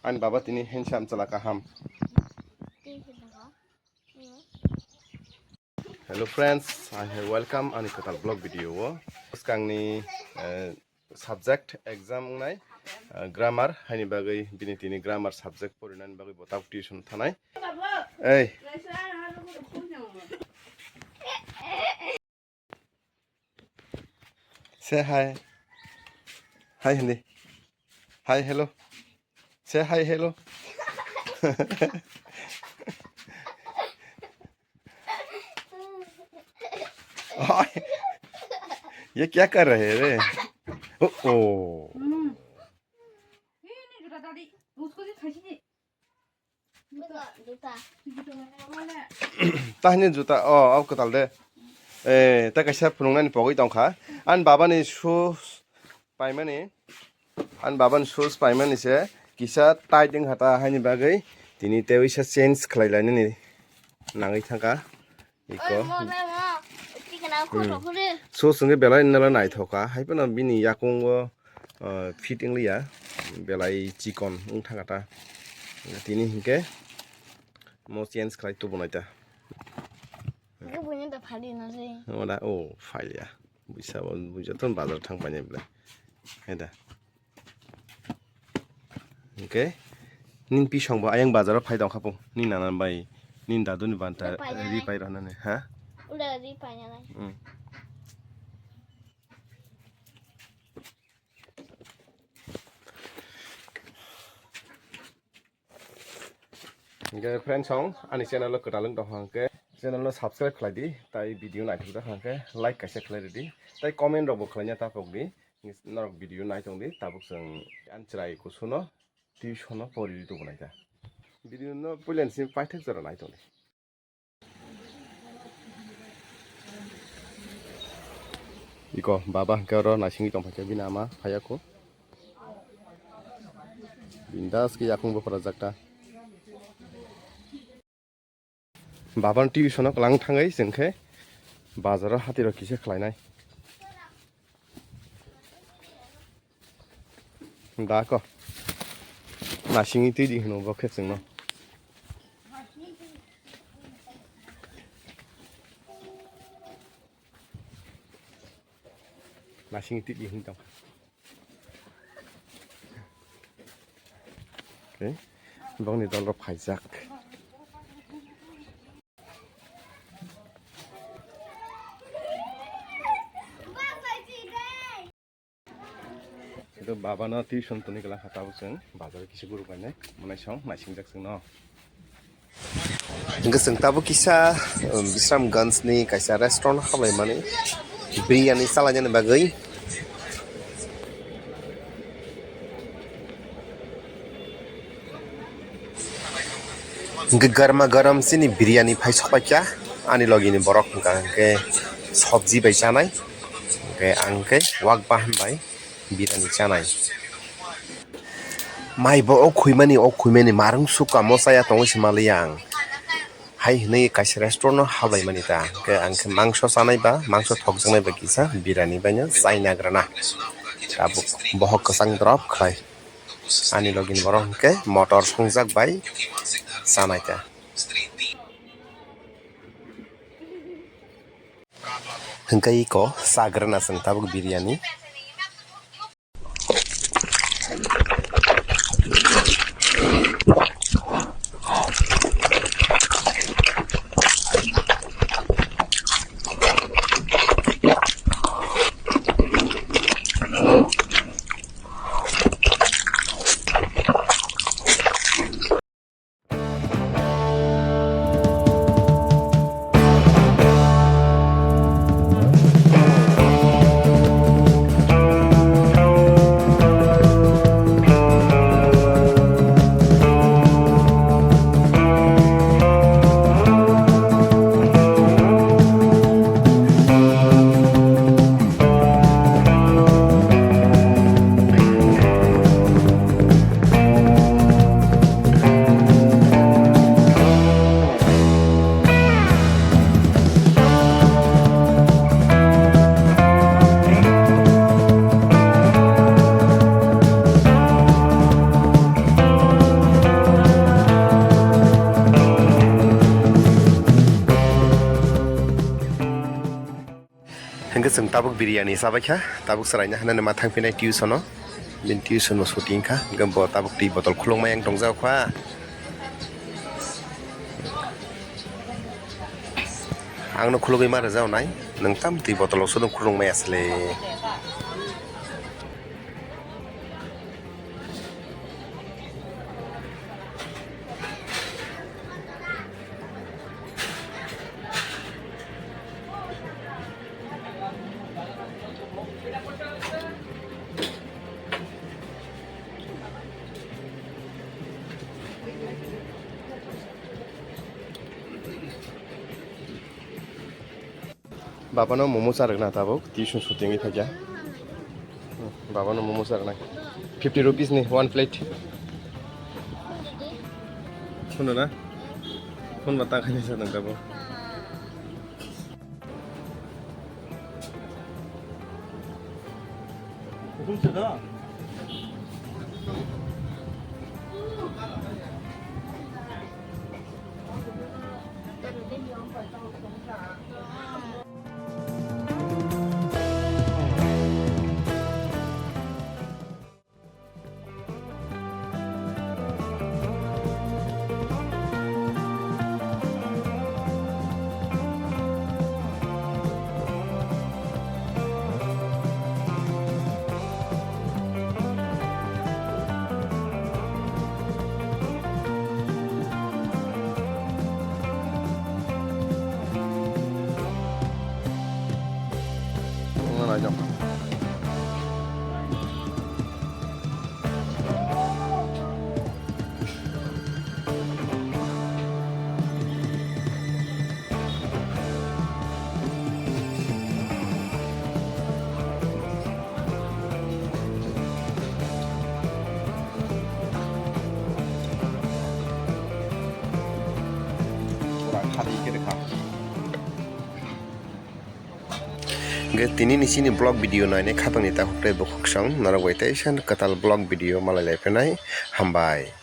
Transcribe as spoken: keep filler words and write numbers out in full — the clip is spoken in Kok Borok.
Ani baba tini handsome chwla kaham. Hello friends, I have welcome ani kwtal vlog video o. Bwskangni, eh, subject exam wngnai, eh, grammar, haini bagwi bini tini grammar subject porinani bagwi bo tabuk tuition thanai. Ei. Say hi. Hi, hindi. Hi, hello. Say hi, hello. ओए, ये क्या कर रहे हैं रे? ओ, ओ। हम्म। ये नहीं, जूता दादी, उसको भी खाई थी। जूता, जूता। Tahini juta, o, o kwtal de. Eh, ta kaisa phunuknani pogwi tongkha. Ani babani shoes paimani, ani babani shoes paimani se kisa tight wngkha ta, haini bagwi tini tei uisa change khlai lainani nangwi thangkha. Iko. Oy, mo, mo, mo. Tikna Hmm. Khoro khoro. Shoes wngwi belai nala naithokha. Hai phano bini yakungo, uh, fit wngliya. Belai chikon wng thangkha ta. Tini hinkhe mo change khlai tubunai ta. Hwnkhe buini da phali na se. Oda, o, phaliya. Buisa bo, buisa ton bazar thang painai bwle. Hai da. Hwnkhe, nini pisong bo ayang bazar o phai tongkha pung. Nini nana bai, nini dadu ni banta Ri painani. Ri pai rwnani, ha? Ule ri painani. Hmm. Hingke friends song, ani channel o kwtal wng tongkha hingke channel no subscribe khlai di, tai video naithok jak hingke like kaisa khlai ridi, tai comment rok bo khlaina tapok di, norok video naitong di, tabuk chwng ani chwrai kusuno tuition no pori di tubunai ta. Video no puila ni simi paithak jora naitong di. Iko baba hwnkhe oro naisingwi tongphaikhe bini ama phaiya kho. Bindas khe yakung bo phwrajak ta. Babano tuition o kwlang thangwi chwng khe bazaro hatiro kisa khlainai. Da ko. Nasingni twi di hwno bo khe chwngno. Nasingni twi di hwn tong. Okay. Bongni dol rok phaijak. Ito baba no tuition toni kela kha tabuk chwng bazar kisa guru kainai monai song naising jak chwng no. Hingke chwng tabuk kisa, um, Bisramganj ni kaisa restaurant hablai mani biryani chalainani bagwi. Hingke garma garam chini biryani phai sopaikha ani logi ni borok hingka hingke sobji bai chanai hingke ang khe wak bahan bai biryani chanai. Mai bo o khuimani o khuimani marung sukha mo chaya tongwi se maliya ang. Hai hwnwi kaisa restaurant no hablai mani ta hingke ang khe mangso chanai ba mangso thokjaknai ba kisa biryani baino chai nagrana. Tabuk bohok kwchang drop khlai. Ani logini borok hwnkhe motor songjak bai chanai ta. Hwnkhe iko chagrana chwng tabuk biryani. Chwng tabuk biryani chabaikha, tabuk chwraino hinwi ma thangphinai tuition-o. Bini tuition-o chuti wngkha, hwnkhe bo tabuk twi botol khulukmai ang tongjak kha. Angno khulugwi ma rwjaunai, nwng tam twi botol-o sodong khulukmai asle. Babano momo charwkna tabuk, tuition chuti wngwi phaikha. Babano momo charwknai. Fifty rupees ni one plate. Phone na? Phone ba ta khaina sa nang kabo. Hwnkhe tini ni chini vlog video nainai khatungni takhuk tei bukhuk song norok bai teisa kwtal vlog video malai lai phainai. Hambai.